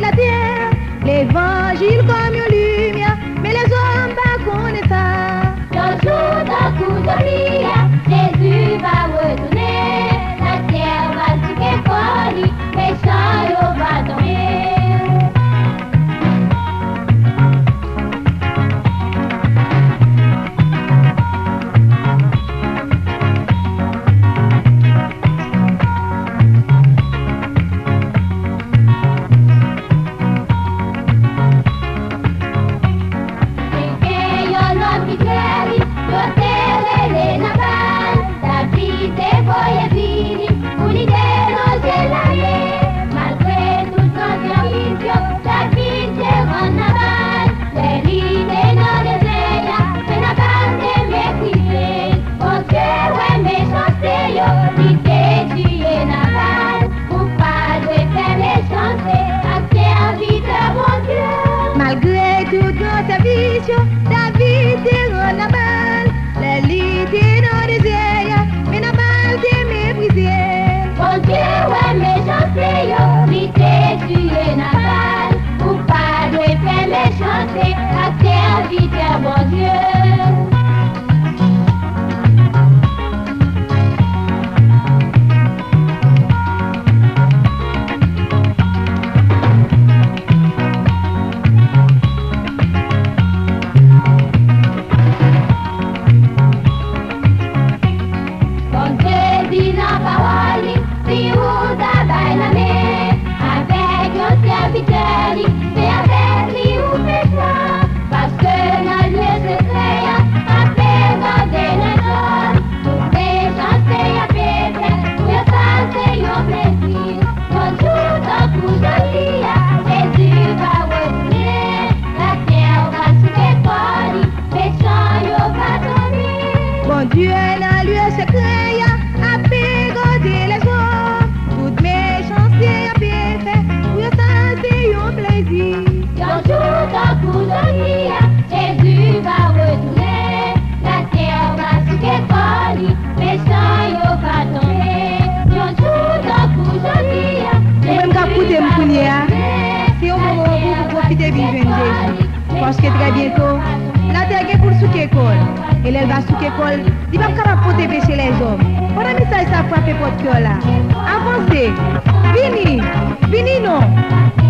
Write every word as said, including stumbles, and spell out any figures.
Latè, levanjil kòm yon limyè, men lèzòm pa konnen sa. Yon jou tankou jodi a, Jezi va retounen, latè va souke kò li, mechan yo va tonbe. Te gen yon nonm ki tye li, yo te rele Nabal. David te voye vini pou li denonse lame. Malgre tout gran sèvis yo, David te rann Nabal. Lè li te nan dezè a, men Nabal te meprize. Bondye wè mechanste yo, li te tiye Nabal. Ou pa dwe fè mechanste ak sèvitè Bondye. Malgre tout gran sèvis yo, David te rann Nabal. Lè li te nan dezè a, men Nabal te meprize. Bondye wè mechanste yo, li te tiye Nabal. Ou pa dwe fè mechanste ak sèvitè Bondye. Bondye di nan pawòl li, si ou ta bay lanmen avèk yon sèvitè li, se avèk li ou fè sa. Paske nan lye sekrè a, ap regade lèzòm, tout mechanste y ap fè, pou yo sa se yon plezi. Yon jou tankou jodi a, Jezi va retounen, latè va souke kò li, mechan yo va tonbe. Bondye nan lye sekrè a ap gade lèzòm. Tout mechanste y ap fè, pou yo sa se yon plezi. Yon jou tankou jodi a, Jezi va retounen, latè va souke kò li, mechan yo va tonbe. Yon jou tankou jodi a, ou menm k ap koute m kounye a, se yon moman pou ou pwofite vin jwenn Jezi. Paske trè byento, latè gen pou l souke kò l. E lè l va souke kò l, li p ap kapab pote peche lèzòm. Pandan mesaj sa ap frape pòt kè w la, avanse! Vini! Vini non!